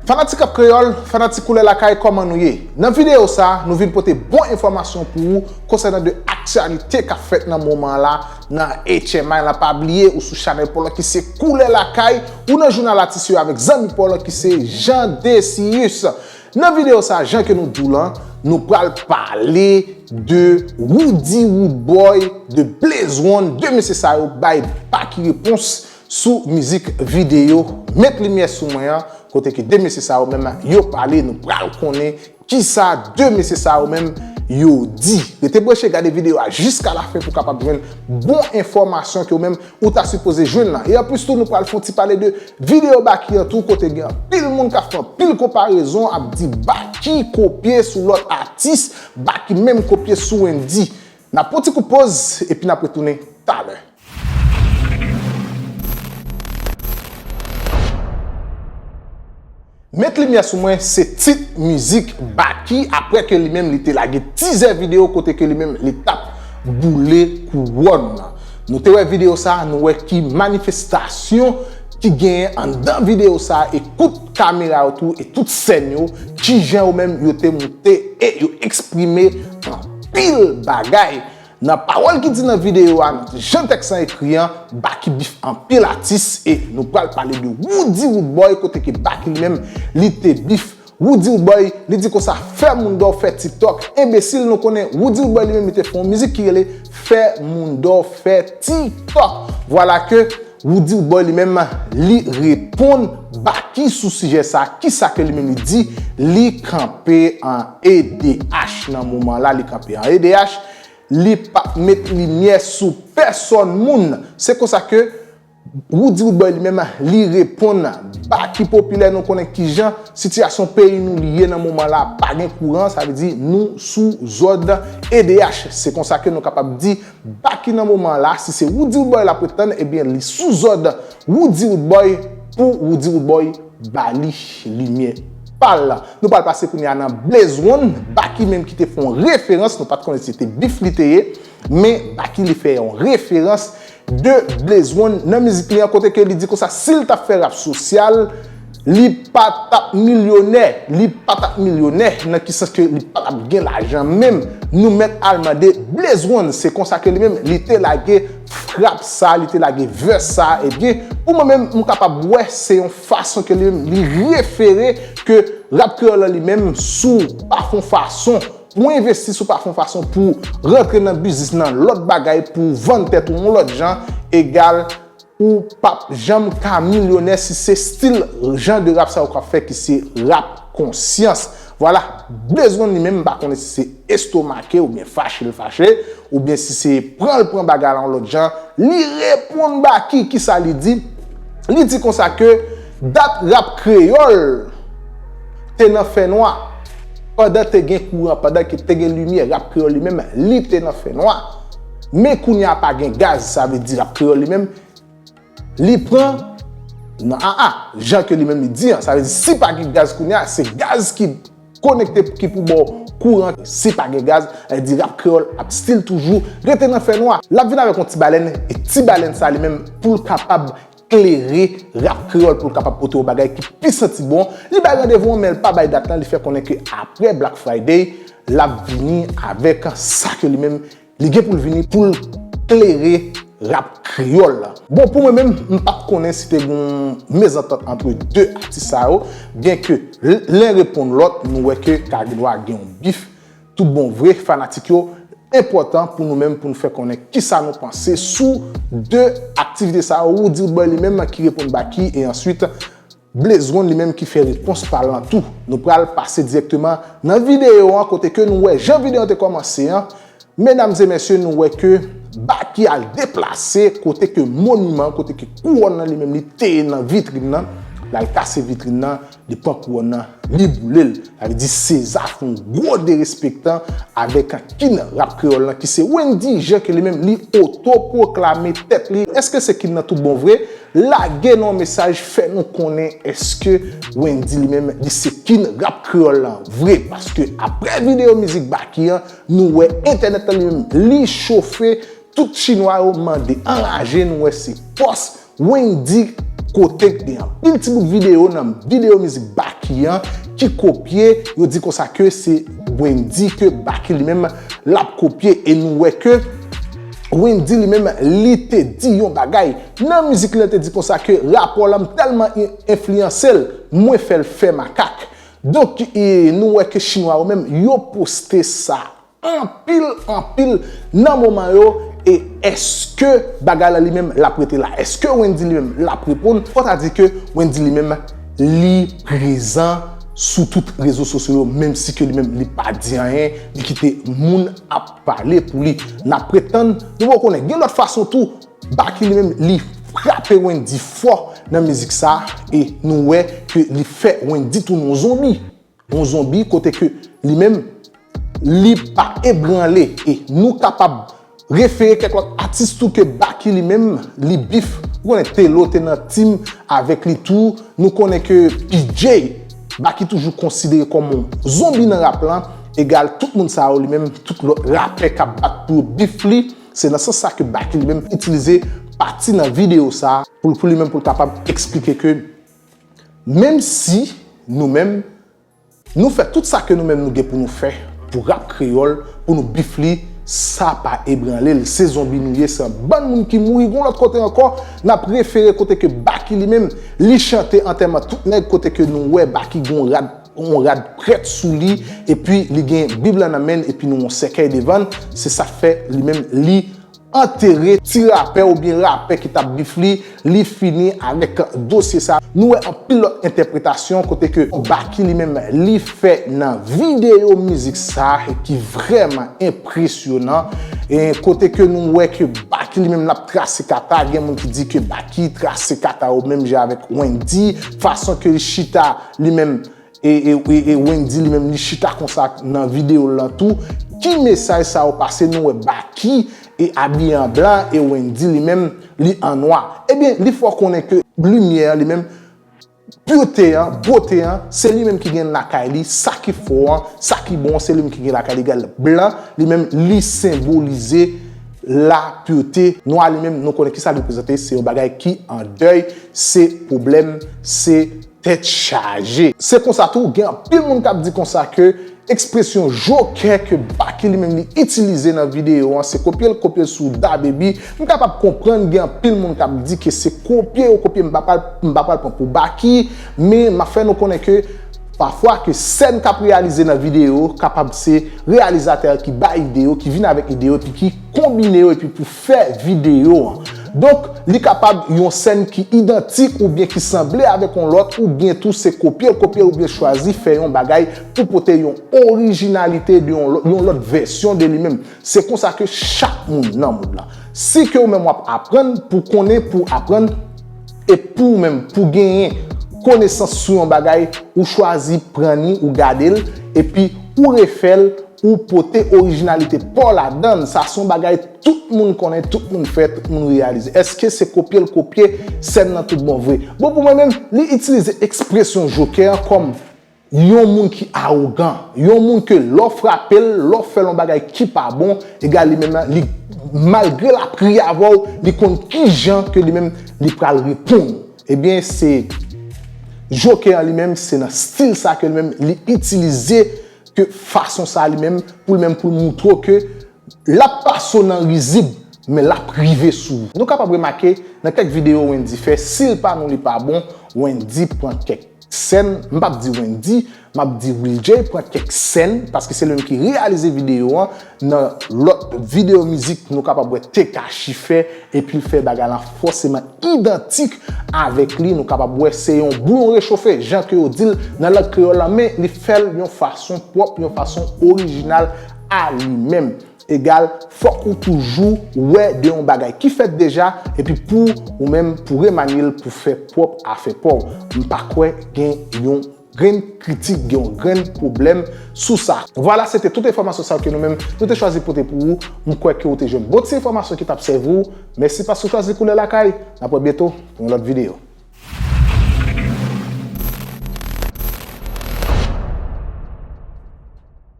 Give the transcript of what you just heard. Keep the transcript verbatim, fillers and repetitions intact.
Fanatik Rap Kreyòl, fanatik Koulè Lakay, kòman nou ye? Nan videyo sa, nou vin pote bon enfòmasyon pou ou konsènan de aktyalite k ap fèt nan moman la nan H M I la. Pa bliye, ou sou chanèl pa w lan ki se Koulè Lakay, ou nan jounal atis yo avèk zanmi pa w lan ki se Jean Decius. Nan videyo sa, jan ke nou di w lan, nou pral pale de Roody Roodboy, de Blaze One, de mesye sa yo bay Baky repons sou mizik videyo Met Limyè Sou Mwen an, kote ke de mesye sa yo menm yo pale, nou pral konnen kisa de mesye sa yo menm yo di. Rete branche, gade videyo a jiska lafen pou w kapab jwenn bon enfòmasyon ke w menm ou ta sipoze jwenn lan. E anplis tou, nou pral fè yon ti pale de videyo Baky an tou, kote gen anpil moun k ap fè anpil konparezon, ap di Baky kopye sou lòt atis, Baky menm kopye sou Wendyy. N ap pran ti kout poz, epi n ap retounen talè. Met Limyè Sou Mwen se tit mizik Baky, apre ke li menm li te lage tizè videyo kote ke li menm li t ap boule kouwòn nan. Nou te wè videyo sa, nou wè ki manifestasyon ki genyen anndan videyo sa, e kout kamera yo tou, e tout sèn yo, kijan yo menm yo te moute e yo eksprime anpil bagay. Nan pawòl ki di nan videyo a, nan jan tèks lan ekri an, Baky bif anpil atis, e nou pral pale de Roody Roodboy, kote ke Baky li menm li te bif Roody Roodboy, li di konsa, fè moun dò fè TikTok. Enbesil, nou konnen Roody Roodboy li menm li te fè yon mizik ki rele fè moun dò fè TikTok. Vwala ke Roody Roodboy li menm li reponn Baky sou sijè sa. Kisa ke li menm li di? Li kanpe an E D H nan moman la, li kanpe an E D H. Li p ap met limyè sou pèsòn moun. Se konsa ke Roody Roodboy li menm li reponn Baky Popilè. Nou konnen kijan sitiyasyon peyi nou li ye nan moman la, pa gen kouran, sa vle di nou sou zòd E D H. Se konsa ke nou kapab di Baky nan moman la, si se Roody Roodboy l ap ret tann, ebyen li sou zòd Roody Roodboy pou Roody Roodboy ba li limyè pa l. Nou pral pase kounye a nan Blaze One, Baky menm ki te fè yon referans, nou pa t konnen si se te bif li te ye, men Baky li fè yon referans de Blaze One nan mizik li an, kote ke li di konsa, si l t ap fè rap sosyal, li pa t ap milyonè, li pa t ap milyonè, nan ki sans ke li pa t ap gen lajan menm, nou mèt al mande Blaze One. Se konsa ke li menm, li te lage frap sa, li te lage vès sa, ebyen, pou mwen menm, m kapab wè se yon fason ke li menm, li refere ke rap kreyòl lan li menm sou pa fè yon fason, pou envesti sou pa fè yon fason, pou rantre nan biznis nan lòt bagay, pou vann tèt ou yon lòt jan, egal ou p ap janm ka milyonè si se stil jan de rap sa ou k ap fè ki se rap konsyans. Vwala, Blaze One li menm, m pa konnen si se estomake oubyen fache l fache, oubyen si se pran l pran bagay la yon lòt jan, li reponn Baky, kisa li di? Li di konsa ke dat rap kreyòl te nan fènwa, pandan te gen kouran, pandan ke te gen limyè, rap kreyòl li menm, li te nan fènwa. Men kounye a pa gen gaz, sa vle di rap kreyòl li menm, li pran nan aa, jan ke li menm li di an. Sa vle di, si pa gen gaz kounye a, se gaz ki konekte ki pou ba w kouran. Si pa gen gaz, sa vle di rap kreyòl ap still toujou rete nan fènwa. L ap vin avèk yon ti balèn, e ti balèn sa li menm pou l kapab klere rap kreyòl, pou l kapab pote yon bagay ki pi santi bon. Li bay randevou an, men l pa bay dat lan, li fè konnen ke apre Black Friday, l ap vini avèk sa ke li menm li gen pou l vini pou l klere rap kreyòl la. Bon, pou mwen menm, m pa t konnen si te gen yon mezantant antre de atis sa yo, byenke l-, len reponn lòt, nou wè ke ka gen dwa gen yon bif. Tout bon vre, fanatik yo, enpòtan pou nou menm pou nou fè konnen kisa nou panse sou de aktivite sa yo. Roody Roodboy li menm ki reponn Baky, e answit Blaze One li menm ki fè repons pa l lan tou. Nou pral pase dirèkteman nan videyo an, kote ke nou wè jan videyo an te kòmanse an. Medam e mesye, nou wè ke Baky al deplase kote ke moniman, kote ke kouwòn nan li menm li te ye nan vitrin nan. L al kase vitrin nan, li pran kouwòn nan, li boule l. Sa vle di Seza fè yon gwo derespektan avèk king rap kreyòl lan ki se Wendyy Jean, ke li menm li otopwoklame tèt li. Èske se king nan tout bon vre? Lage nou yon mesaj, fè nou konnen èske Wendyy li menm li se king rap kreyòl lan vre, paske apre videyo mizik Baky an, nou wè entènèt lan li menm li chofe, tout chinwa yo mande anraje, nou wè se pòs Wendyy kote gen anpil ti bout videyo nan videyo mizik Baky. Baky an ki kopye, yo di konsa ke se Wendy ke Baky li menm l ap kopye. E nou wè ke Wendy li menm li te di yon bagay nan mizik li, li te di konsa ke rapò l an m tèlman en- enfliyanse l, mwen fè l fè makak. Donk, e, nou wè ke chinwa yo menm, yo poste sa anpil, anpil nan moman yo. E èske bagay la li menm l ap rete la? Èske Wendy li menm l ap reponn? Fò ta di ke Wendy li menm li prezan sou tout rezo sosyo yo, menm si ke li menm li pa di anyen, li kite moun ap pale pou li. N ap ret tann, nou poko konnen. Gen lòt fason tou, Baky li menm li frape Wendy fò nan mizik sa, e nou wè ke li fè Wendy tounen yon zonbi. Yon zonbi kote ke li menm li pa ebranle. E nou kapab refere kèk lòt atis tou ke Baky li menm li bif. Ou konnen Telo te nan tim avèk li tou. Nou konnen ke P J Baky toujou konsidere kòm yon zonbi nan rap lan. Egal tout moun sa yo li menm, tout lòt rapè k ap bat pou yo bif li. Se nan sans sa ke Baky li menm itilize pati nan videyo sa pou, pou li menm pou l kapab eksplike ke menm si nou menm nou fè tout sa ke nou menm nou gen pou nou fè pou rap kreyòl, pou nou bif li, sa pa ebranle l. Se zonbi nou ye, se yon bann moun ki mouri. Yon lòt kote ankò, n ap refere kote ke Baky li menm li chante antèman tout nèg, kote ke nou wè Baky gen yon rad yon rad prèt sou li, epi li gen Bib lan nan men l, epi nou yon sèkèy devan l. Se sa k fè li menm li antere ti rapè oubyen rapè ki t ap bif li, li fini avèk dosye sa. Nou wè anpil lòt entèpretasyon kote ke Baky li menm li fè nan videyo mizik sa ki vrèman enpresyonan. E kote ke nou wè ke Baky li menm l ap trase kata, gen moun ki di ke Baky trase kata yo menm jan avèk Wendy, fason ke li chita li menm e, e, e, e Wendy li menm li chita konsa nan videyo l lan tou. Ki mesaj sa yo pase? Nou wè Baky e abiye an blan e Wendy li menm li an nwa. Ebyen, li fè w konnen ke limyè an li menm, purete an, bote an, se li menm ki gen lakay li, sa ki fò an, sa ki bon an, se li menm ki gen lakay li. Gade blan, li menm li senbolize la purete. Nwa li menm, nou konnen ki sa l reprezante, se yon bagay ki an dèy, se pwoblèm, se tèt chaje. Se konsa tou, gen anpil moun k ap di konsa ke ekspresyon jokè ke Baky li menm li itilize nan videyo an, se kopye l kopye l sou DaBaby. M kapab konprann gen anpil moun k ap di ke se kopye yo kopye, m pa pral, m pa pral pran pou Baky, men m ap fè nou konnen ke pafwa ke sèn k ap reyalize nan videyo kapab se reyalizatè a ki bay ide yo, ki vin avèk ide yo, epi ki konbine yo, epi pou fè videyo an. Donk, li kapab yon sèn ki idantik oubyen ki sanble avèk yon lòt, oubyen tou se kopye l kopye l oubyen chwazi fè yon bagay pou pote yon orijinalite de yon lòt, yon lòt vèsyon de li menm. Se konsa ke chak moun nan mond lan. Si ke ou menm w ap aprann pou konnen, pou aprann, e pou ou menm, pou genyen konesans sou yon bagay, ou chwazi pran ni, ou gade l, epi ou refè l, ou pote orijinalite pa w ladan l. Sa se yon bagay tout moun konnen, tout moun fè, tout moun reyalize. Èske se kopye l kopye sèn nan tout bon vre? Bon, pou mwen menm, li itilize ekspresyon jokè an kòm yon moun ki awogan, yon moun ke lè w frape l, lè w fè l yon bagay ki pa bon, egal li menm nan, li, malgre l ap ri avè w, li konn kijan ke li menm li pral reponn. Ebyen, se jokè an li menm, se nan stil sa ke li menm li itilize, ke fason sa li menm, pou li menm, pou l moutre w ke l ap pase w nan rizib, men l ap rive sou ou. Nou kapab remake, nan kèk videyo Wendy fè, si l pa nou li pa bon, Wendy pran kèk sèn, m p ap di Wendy, m ap di Will Jay pran kèk sèn, paske se li menm ki reyalize videyo an. Nan lòt videyo mizik, nou kapab wè Tekashi fè, epi l fè bagay lan fòseman idantik avèk li. Nou kapab wè se yon bouyon rechofe, jan ke yo di l nan lang kreyòl lan, men li fè l yon fason pwòp, yon fason orijinal a li menm. Egal, fòk ou toujou wè de yon bagay ki fèt deja, epi pou ou menm, pou remanye l, pou fè pwòp afè pa w. M pa kwè gen yon grenn kritik, gen yon grenn pwoblèm sou sa. Vwala, se te tout enfòmasyon sa yo ke nou menm, nou te chwazi pote pou ou. M kwè ke ou te jwenn bon ti enfòmasyon ki t ap sèvi w. Mèsi paske w chwazi Koulè Lakay. N ap wè byento pou yon lòt videyo.